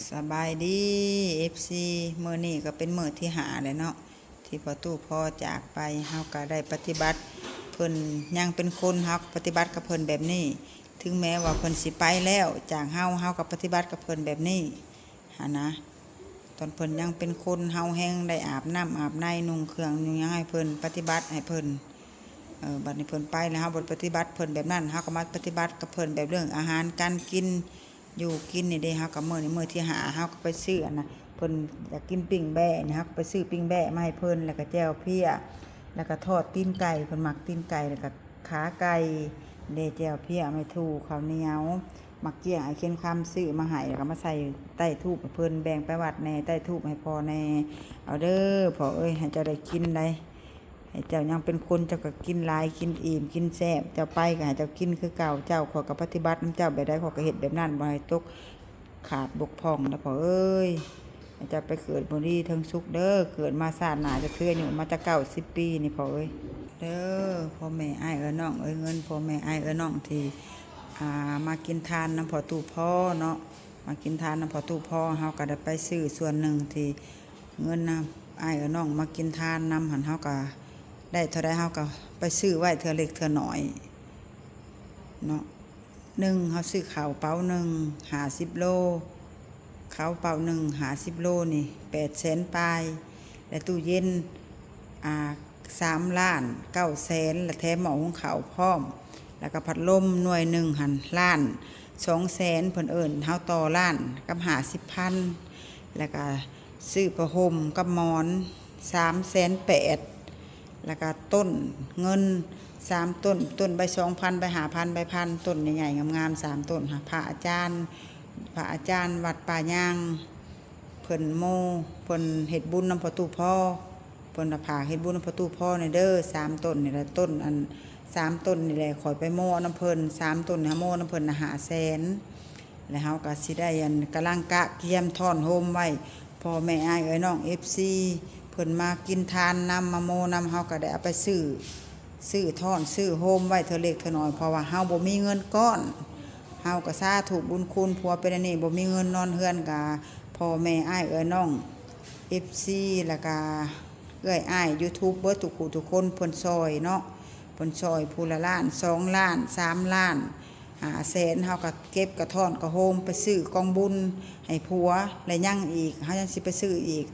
ສະບາຍດີ ເອັຟຊີ ມື້ນີ້ກໍເປັນມື້ທີຫ້າແລ້ວເນາະ ທີ່ພໍ່ຕູ້ພໍ່ຈາກໄປ. ເຮົາກໍໄດ້ປະຕິບັດເພິ່ນ ຍັງເປັນຄົນ ເຮົາກໍປະຕິບັດກັບເພິ່ນແບບນີ້. ເຖິງແມ້ວ່າເພິ່ນຊິໄປແລ້ວຈາກເຮົາ ເຮົາກໍປະຕິບັດກັບເພິ່ນແບບນີ້ຫັ້ນນະ. ຕອນເພິ່ນຍັງເປັນຄົນ ເຮົາແຮງໄດ້ອາບນ້ຳອາບໃນ ນຸ່ງເຄື່ອງນຸ່ງຫຍັງໃຫ້ເພິ່ນ ປະຕິບັດໃຫ້ເພິ່ນ. ເອີ ບັດນີ້ເພິ່ນໄປແລ້ວ ເຮົາບໍ່ປະຕິບັດເພິ່ນແບບນັ້ນ ເຮົາກໍມາປະຕິບັດກັບເພິ່ນແບບເລື່ອງອາຫານການກິນ ຢູ່ກິນນີ້ເດ້. ເຮົາກໍມື້ນີ້ມື້ທີຫ້າ ເຮົາກໍໄປຊື້ອັນນະ ເພິ່ນຢາກກິນປີ້ງແບ້ນີ້ ເຮົາກໍໄປຊື້ປີ້ງແບ້ມາໃຫ້ເພິ່ນ ແລ້ວກໍແຈ່ວເພຍ ແລ້ວກໍທອດຕີນໄກ່ ເພິ່ນມັກຕີນໄກ່ ແລ້ວກໍຂາໄກ່ເດ້ ແຈ່ວເພຍ ໄມ້ທູ່ ເຂົ້າໜຽວ ໝາກກ້ຽງ ອ້າຍເຄນຄຳຊື້ມາໃຫ້ ແລ້ວກໍມາໃສ່ໃຕ້ທູບໃຫ້ເພິ່ນ ແບ່ງໄປວັດແດ່ ໃຕ້ທູບໃຫ້ພໍ່ແດ່. ເອົາເດີພໍ່ເອີຍ ໃຫ້ເຈົ້າໄດ້ກິນໄດ໋ ໃຫ້ເຈົ້າຍັງເປັນຄົນ ເຈົ້າກໍກິນຫຼາຍ ກິນອີ່ມ ກິນແຊບ ເຈົ້າໄປກໍໃຫ້ເຈົ້າກິນຄືເກົ່າ. ເຈົ້າ ຂ້ອຍກໍປະຕິບັດນຳເຈົ້າແບບໃດ ຂ້ອຍກໍເຮັດແບບນັ້ນ ບໍ່ໃຫ້ຕົກຂາດບົກຜ່ອງເດີພໍ່ເອີຍ. ໃຫ້ເຈົ້າໄປເກີດຢູ່ດີເທິງສຸກເດີ ເກີດມາຊາດໜ້າຈັກເທື່ອ ອາຍຸມາຈັກເກົ້າສິບປີນີ້ພໍ່ເອີຍ. ເດີພໍ່ແມ່ອ້າຍເອື້ອຍນ້ອງເອີຍ ເງິນພໍ່ແມ່ອ້າຍເອື້ອຍນ້ອງທີ່ ອ່າ ມາກິນທານນຳພໍ່ຕູ້ພໍ່ເນາະ ມາກິນທານນຳພໍ່ຕູ້ພໍ່ ເຮົາກໍໄດ້ໄປຊື້ສ່ວນໜຶ່ງທີ່ ເງິນນະ ອ້າຍເອື້ອຍນ້ອງມາກິນທານນຳຫັ້ນ ເຮົາກໍໄດ້ເທົ່າໃດ ເຮົາກໍໄປຊື້ໄວ້ເທື່ອເລັກເທື່ອນ້ອຍເນາະ. ໜຶ່ງ ເຮົາຊື້ເຂົ້າເປົາໜຶ່ງຫ້າສິບໂລ ເຂົ້າເປົາໜຶ່ງຫ້າສິບໂລນີ້ແປດແສນປາຍ ແລະ ຕູ້ເຢັນ ອ່າ ສາມລ້ານເກົ້າແສນ ແລະ ແຖມໝໍ້ຫຸງເຂົ້າພ້ອມ ແລ້ວກໍພັດລົມໜ່ວຍໜຶ່ງຫັ້ນລ້ານສອງແສນ ເພິ່ນເອີ້ນເຮົາຕໍ່ລ້ານກັບຫ້າສິບພັນ ແລ້ວກໍຊື້ຜ້າຫົ່ມກັບໝອນສາມແສນແປດ ແລ້ວກໍຕົ້ນເງິນສາມຕົ້ນ ຕົ້ນໃບສອງພັນ ໃບຫ້າພັນ ໃບພັນ ຕົ້ນໃຫຍ່ໆງາມໆສາມຕົ້ນ ພະອາຈານ ພະອາຈານວັດປ່າຍາງ ເພິ່ນໂມ ເພິ່ນເຮັດບຸນນຳພໍ່ຕູ້ພໍ່ ເພິ່ນວ່າຝາກເຮັດບຸນນຳພໍ່ຕູ້ພໍ່ແດ່ເດີ ສາມຕົ້ນນີ້ແຫຼະ ຕົ້ນອັນສາມຕົ້ນນີ້ແຫຼະ ຂ້ອຍໄປໂມເອົານຳເພິ່ນ ສາມຕົ້ນນີ້ ເຮົາໂມນຳເພິ່ນນະຫ້າແສນ ແລ້ວເຮົາກໍຊິໄດ້ອັນ ກຳລັງກະກຽມທ້ອນໂຮມໄວ້ ພໍ່ແມ່ອ້າຍເອື້ອຍນ້ອງ ເອັຟຊີ ເພິ່ນມາກິນທານນຳ ມາໂມນຳ ເຮົາກໍໄດ້ເອົາໄປຊື້ ຊື້ທ້ອນຊື້ໂຮມໄວ້ເທື່ອເລັກເທື່ອນ້ອຍ ເພາະວ່າເຮົາບໍ່ມີເງິນກ້ອນ ເຮົາກໍສາທຸບຸນຄຸນ ຜົວເປັນອັນນີ້ ບໍ່ມີເງິນນອນເຮືອນ ກະພໍ່ແມ່ອ້າຍເອື້ອຍນ້ອງ ເອັຟຊີ ແລ້ວກະເອື້ອຍອ້າຍ YouTube ເບິດທຸກຜູ້ທຸກຄົນ ເພິ່ນຊ່ອຍເນາະ ເພິ່ນຊ່ອຍຜູ້ລະລ້ານ ສອງລ້ານ ສາມລ້ານ ຫ້າແສນ ເຮົາກະເກັບກະທ້ອນກະໂຮມໄປຊື້ກອງບຸນໃຫ້ຜົວ ແລະ ຍັງອີກ ເຮົາຍັງຊິໄປຊື້ອີກ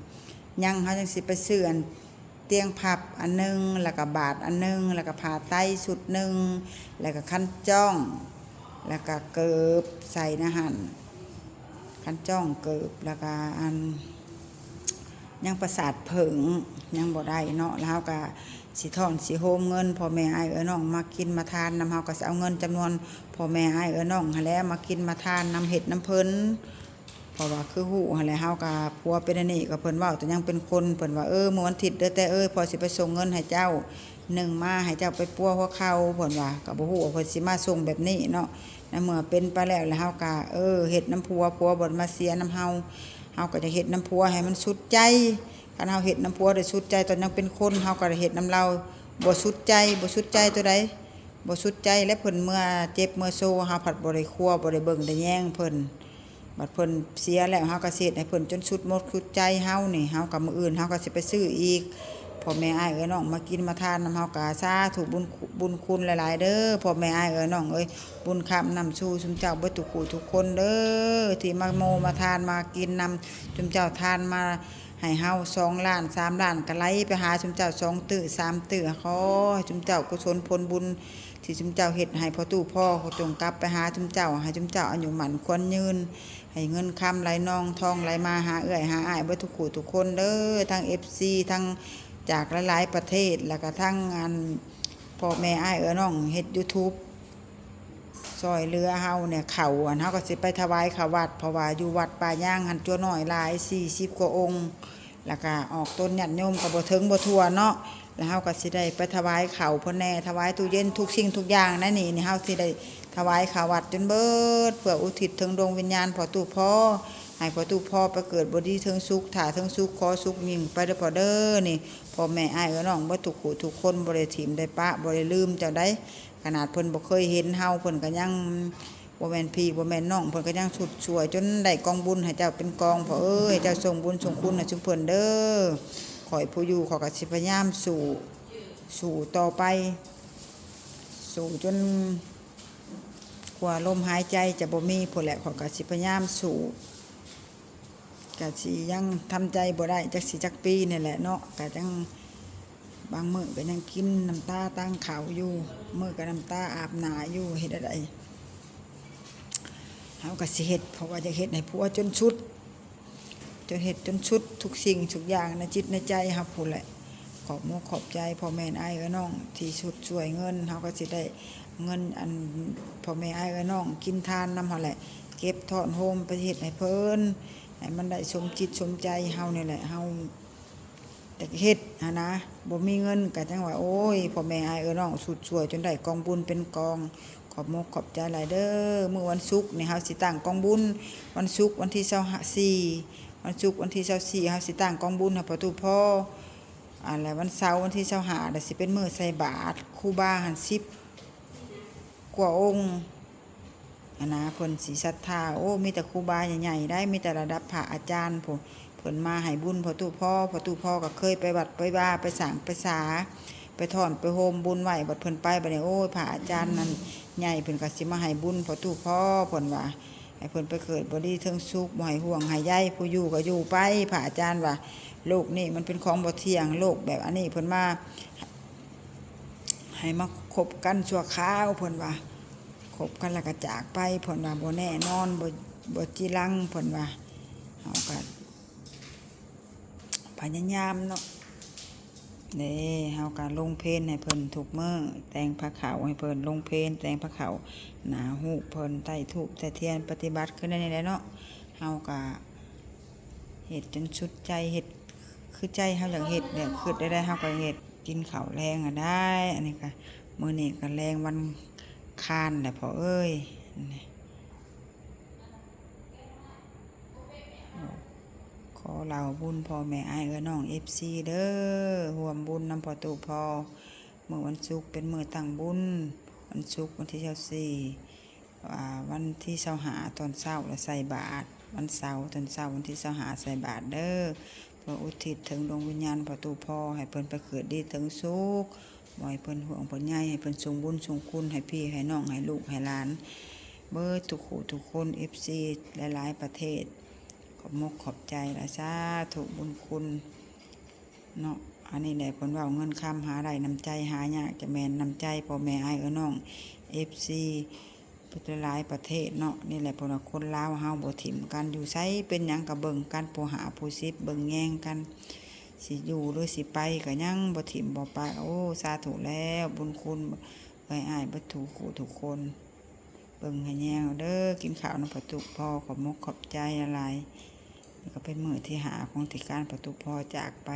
ຍັງ ເຮົາຍັງຊິໄປຊື້ອັນ ຕຽງພັບອັນໜຶ່ງ ແລ້ວກະບາດອັນໜຶ່ງ ແລ້ວກະຜ້າໄຕຊຸດໜຶ່ງ ແລ້ວກະຄັນຈ້ອງ ແລ້ວກະເກີບໃສ່ໃນຫັ້ນ ຄັນຈ້ອງເກີບ ແລ້ວກະອັນ ຍັງປາສາດເຜິ້ງ ຍັງບໍ່ໄດ້ເນາະ ແລ້ວເຮົາກະຊິທ້ອນຊິໂຮມເງິນ ພໍ່ແມ່ອ້າຍເອື້ອຍນ້ອງມາກິນມາທານນຳ ເຮົາກະຊິເອົາເງິນຈຳນວນພໍ່ແມ່ອ້າຍເອື້ອຍນ້ອງຫັ້ນແຫຼະ ມາກິນມາທານນຳ ເຮັດນຳເພິ່ນ. ເພາະວ່າຄືຮູ້ຫັ້ນແຫຼະ ເຮົາກະຜົວເປັນອັນນີ້ ກະເພິ່ນເວົ້າແຕ່ຍັງເປັນຄົນ ເພິ່ນວ່າ ເອີ ມື້ວັນທິດເດີແຕ່ເອີຍ ພໍ່ຊິໄປສົ່ງເງິນໃຫ້ເຈົ້າ ໜຶ່ງມາໃຫ້ເຈົ້າໄປປົວຫົວເຂົ່າ ເພິ່ນວ່າ ກະບໍ່ຮູ້ວ່າເພິ່ນຊິມາສົ່ງແບບນີ້ເນາະ ໃນເມື່ອເປັນໄປແລ້ວ ແລ້ວເຮົາກະ ເອີ ເຮັດນຳຜົວ ຜົວບໍ່ໄດ້ມາເສຍນຳເຮົາ ເຮົາກະຈະເຮັດນຳຜົວໃຫ້ມັນສຸດໃຈ ຄັນເຮົາເຮັດນຳຜົວໄດ້ສຸດໃຈ ຕອນຍັງເປັນຄົນ ເຮົາກະໄດ້ເຮັດນຳລາວ ບໍ່ສຸດໃຈ ບໍ່ສຸດໃຈຕົວໃດ ບໍ່ສຸດໃຈ ແລະ ເພິ່ນເມືອເຈັບເມືອໂຊ ເຮົາພັດບໍ່ໄດ້ຄົວ ບໍ່ໄດ້ເບິ່ງໄດ້ແຍງເພິ່ນ ບັດເພິ່ນເສຍແລ້ວ ເຮົາກໍຊິເຮັດໃຫ້ເພິ່ນຈົນສຸດໝົດສຸດໃຈເຮົານີ້ ເຮົາກໍມື້ອື່ນເຮົາກໍຊິໄປຊື້ອີກ ພໍ່ແມ່ອ້າຍເອື້ອຍນ້ອງມາກິນມາທານນຳເຮົາ ກໍສາທຸບຸນ ບຸນຄຸນຫຼາຍໆເດີ ພໍ່ແມ່ອ້າຍເອື້ອຍນ້ອງເອີຍ ບຸນຄ້ຳນຳສູ່ຊຸມເຈົ້າເບິດທຸກຜູ້ທຸກຄົນເດີ ທີ່ມາໂມມາທານມາກິນນຳ ຊຸມເຈົ້າທານມາ ໃຫ້ເຮົາສອງລ້ານ ສາມລ້ານ ກໍໄຫຼໄປຫາຊຸມເຈົ້າສອງຕື້ ສາມຕື້ ຂໍໃຫ້ຊຸມເຈົ້າກຸສົນຜົນບຸນ ທີ່ຊຸມເຈົ້າເຮັດໃຫ້ພໍ່ຕູ້ພໍ່ ກໍຈົ່ງກັບໄປຫາຊຸມເຈົ້າ ໃຫ້ຊຸມເຈົ້າອາຍຸໝັ້ນຂວັນຍືນ ໃຫ້ເງິນຄຳໄຫຼນອງ ທອງໄຫຼມາຫາເອື້ອຍຫາອ້າຍເບິດທຸກຜູ້ທຸກຄົນເດີ ທັງ ເອັຟຊີ ທັງຈາກຫຼາຍໆປະເທດ ແລ້ວກໍທັງອັນ ພໍ່ແມ່ອ້າຍເອື້ອຍນ້ອງເຮັດ YouTube ຊ່ອຍເຫຼືອເຮົາແດ່ ເຂົ້າ ອັນ ເຮົາກໍຊິໄປຖວາຍເຂົ້າວັດ ເພາະວ່າຢູ່ວັດປ່າຍາງຫັ້ນ ຈົວນ້ອຍຫຼາຍ ສີ່ສິບກວ່າອົງ ແລ້ວກໍອອກຕົນຍາດໂຍມກໍບໍ່ເຖິງບໍ່ທົ່ວເນາະ ແລ້ວເຮົາກໍຊິໄດ້ໄປຖວາຍເຂົ້າເພິ່ນແດ່ ຖວາຍຕູ້ເຢັນ ທຸກສິ່ງທຸກຢ່າງໃນນີ້ ນີ້ເຮົາຊິໄດ້ຖວາຍເຂົ້າວັດຈົນເບິດ ເພື່ອອຸທິດເຖິງດວງວິນຍານພໍ່ຕູ້ພໍ່ ໃຫ້ພໍ່ຕູ້ພໍ່ໄປເກີດຢູ່ດີເຖິງສຸກ ຖ້າເຖິງສຸກ ຂໍສຸກຍິ່ງໄປເດີພໍ່ເດີ ນີ້ ພໍ່ແມ່ອ້າຍເອື້ອຍນ້ອງເບິດທຸກຜູ້ທຸກຄົນ ບໍ່ໄດ້ຖິ້ມໄດ້ປະ ບໍ່ໄດ້ລືມເຈົ້າໃດ ຂະໜາດເພິ່ນບໍ່ເຄີຍເຫັນເຮົາ ເພິ່ນກໍຍັງ ບໍ່ແມ່ນພີ່ບໍ່ແມ່ນນ້ອງ ເພິ່ນກໍຍັງຊຸດຊ່ວຍຈົນໄດ້ກອງບຸນໃຫ້ເຈົ້າເປັນກອງ. ພໍ່ເອີຍ ເຈົ້າສົ່ງບຸນສົ່ງຄຸນໃຫ້ຊຸມເພິ່ນເດີ. ຂ້ອຍຜູ້ຢູ່ ຂ້ອຍກໍຊິພະຍາຍາມສູ້ ສູ້ຕໍ່ໄປ ສູ້ຈົນກວ່າລົມຫາຍໃຈຈະບໍ່ມີພຸ້ນແຫຼະ. ຂ້ອຍກໍຊິພະຍາຍາມສູ້ ກະຊິຍັງທຳໃຈບໍ່ໄດ້ ຈັກຊິຈັກປີນີ້ແຫຼະເນາະ. ກະຍັງ ບາງມື້ກະຍັງກິນນ້ຳຕາຕັງເຂົ້າຢູ່ ມື້ກະນ້ຳຕາອາບໜ້າຢູ່. ເຮັດແນວໃດ ເຮົາກະຊິເຮັດ ເພາະວ່າຢາກເຮັດໃຫ້ຜົວຈົນສຸດ ຈົນເຮັດຈົນສຸດທຸກສິ່ງທຸກຢ່າງໃນຈິດໃນໃຈເຮົາພຸ້ນແຫຼະ. ຂອບມຸກຂອບໃຈພໍ່ແມ່ອ້າຍເອື້ອຍນ້ອງທີ່ຊຸດຊ່ວຍເງິນ ເຮົາກໍຊິໄດ້ເງິນອັນພໍ່ແມ່ອ້າຍເອື້ອຍນ້ອງກິນທານນຳຫັ້ນແຫຼະ ເກັບທ້ອນໂຮມໄປເຮັດໃຫ້ເພິ່ນ ໃຫ້ມັນໄດ້ສົມຈິດສົມໃຈເຮົານີ້ແຫຼະ. ເຮົາຢາກເຮັດຫັ້ນນະ ບໍ່ມີເງິນກໍຈັ່ງວ່າ ໂອ້ຍ ພໍ່ແມ່ອ້າຍເອື້ອຍນ້ອງຊຸດຊ່ວຍຈົນໄດ້ກອງບຸນເປັນກອງ. ຂອບມຸກຂອບໃຈຫຼາຍເດີ. ມື້ວັນສຸກນີ້ເຮົາຊິຕັ້ງກອງບຸນ ວັນສຸກວັນທີຊາວສີ່ ວັນສຸກວັນທີຊາວສີ່ເຮົາຊິຕັ້ງກອງບຸນໃຫ້ພໍ່ຕູ້ພໍ່ ອັນ ແລະ ວັນເສົາວັນທີຊາວຫ້າລະຊິເປັນມື້ໃສ່ບາດ ຄູບາຫັ້ນສິບກວ່າອົງຫັ້ນນະ ເພິ່ນຊິສັດທາ. ໂອ້ ມີແຕ່ຄູບາໃຫຍ່ໆໄດ໋ ມີແຕ່ລະດັບພະອາຈານພຸ້ນ ເພິ່ນມາໃຫ້ບຸນພໍ່ຕູ້ພໍ່. ພໍ່ຕູ້ພໍ່ກໍເຄີຍໄປວັດໄປວາ ໄປສ້າງໄປສາ ໄປທ້ອນໄປໂຮມບຸນໄວ້ ບັດເພິ່ນໄປ ບັດນີ້ ໂອ້ຍ ພະອາຈານນັ້ນໃຫຍ່ ເພິ່ນກໍຊິມາໃຫ້ບຸນພໍ່ຕູ້ພໍ່ ເພິ່ນວ່າ ໃຫ້ເພິ່ນໄປເກີດບໍ່ດີເທິງສຸກ ບໍ່ໃຫ້ຫ່ວງໃຫ້ໃຍ ຜູ້ຢູ່ກໍຢູ່ໄປ. ພະອາຈານວ່າ ໂລກນີ້ມັນເປັນຂອງບໍ່ທ່ຽງ ໂລກແບບອັນນີ້ ເພິ່ນມາ ໃຫ້ມາຄົບກັນຊົ່ວຄາວ ເພິ່ນວ່າ ຄົບກັນແລ້ວກໍຈາກໄປ ເພິ່ນວ່າ ບໍ່ແນ່ນອນ ບໍ່ ບໍ່ຈີລັງ ເພິ່ນວ່າ. ເຮົາກໍພະຍາຍາມເນາະ ເດ້ ເຮົາກໍລົງເພນໃຫ້ເພິ່ນທຸກມື້ ແຕ່ງພາເຂົ້າໃຫ້ເພິ່ນ ລົງເພນແຕ່ງພາເຂົ້າ ໜ້າຮູບເພິ່ນ ໄຕ້ທູບໄຕ້ທຽນ ປະຕິບັດຄືແນວນີ້ແຫຼະເນາະ. ເຮົາກໍເຮັດຈົນສຸດໃຈ ເຮັດຄືໃຈເຮົາຢາກເຮັດແຫຼະ ຄິດໄດ້ໃດເຮົາກໍເຮັດ. ກິນເຂົ້າແລງກໍໄດ້ ອັນນີ້ກໍ ມື້ນີ້ກໍແລງວັນຄານແຫຼະພໍ່ເອີຍ. ຂໍເລົ່າບຸນພໍ່ແມ່ອ້າຍເອື້ອຍນ້ອງ ເອັຟຊີ ເດີ ຮ່ວມບຸນນຳພໍ່ຕູ້ພໍ່. ມື້ວັນສຸກເປັນມື້ຕັ້ງບຸນ ວັນສຸກວັນທີຊາວສີ່ ອ່າ ວັນທີຊາວຫ້າຕອນເຊົ້າລະໃສ່ບາດ ວັນເສົາຕອນເຊົ້າວັນທີຊາວຫ້າໃສ່ບາດເດີ ເພື່ອອຸທິດເຖິງດວງວິນຍານພໍ່ຕູ້ພໍ່ ໃຫ້ເພິ່ນໄປເກີດດີເຖິງສຸກ ບໍ່ໃຫ້ເພິ່ນຫ່ວງເພິ່ນໃຍ ໃຫ້ເພິ່ນສົ່ງບຸນສົ່ງຄຸນໃຫ້ພີ່ໃຫ້ນ້ອງ ໃຫ້ລູກໃຫ້ຫຼານ ເບິດທຸກຜູ້ທຸກຄົນ ເອັຟຊີ ຫຼາຍໆປະເທດ. ຂອບມຸກຂອບໃຈຫຼາຍ ສາທຸບຸນຄຸນເນາະ. ອັນນີ້ແຫຼະເພິ່ນເວົ້າ ເງິນຄຳຫາໄດ້ ນ້ຳໃຈຫາຍາກ ຈະແມ່ນນ້ຳໃຈພໍ່ແມ່ອ້າຍເອື້ອຍນ້ອງ ເອັຟຊີ ຫຼາຍໆປະເທດເນາະ. ນີ້ແຫຼະເພິ່ນວ່າ ຄົນລາວເຮົາບໍ່ຖິ້ມກັນ ຢູ່ໃສເປັນຫຍັງກໍເບິ່ງກັນ ຜູ້ຫ້າຜູ້ສິບເບິ່ງແຍງກັນ ຊິຢູ່ຫຼືຊິໄປກໍຍັງບໍ່ຖິ້ມບໍ່ປະ. ໂອ້ ສາທຸແລ້ວ ບຸນຄຸນເອື້ອຍອ້າຍເບິດທຸກຜູ້ທຸກຄົນ. ເບິ່ງໃຫ້ແຍງເດີ ກິນເຂົ້ານຳພໍ່ຕູ້ພໍ່ ຂອບມຸກຂອບໃຈຫຼາຍໆ. ນີ້ກໍເປັນມື້ທີຫ້າຂອງທີ່ການພໍ່ຕູ້ພໍ່ຈາກໄປ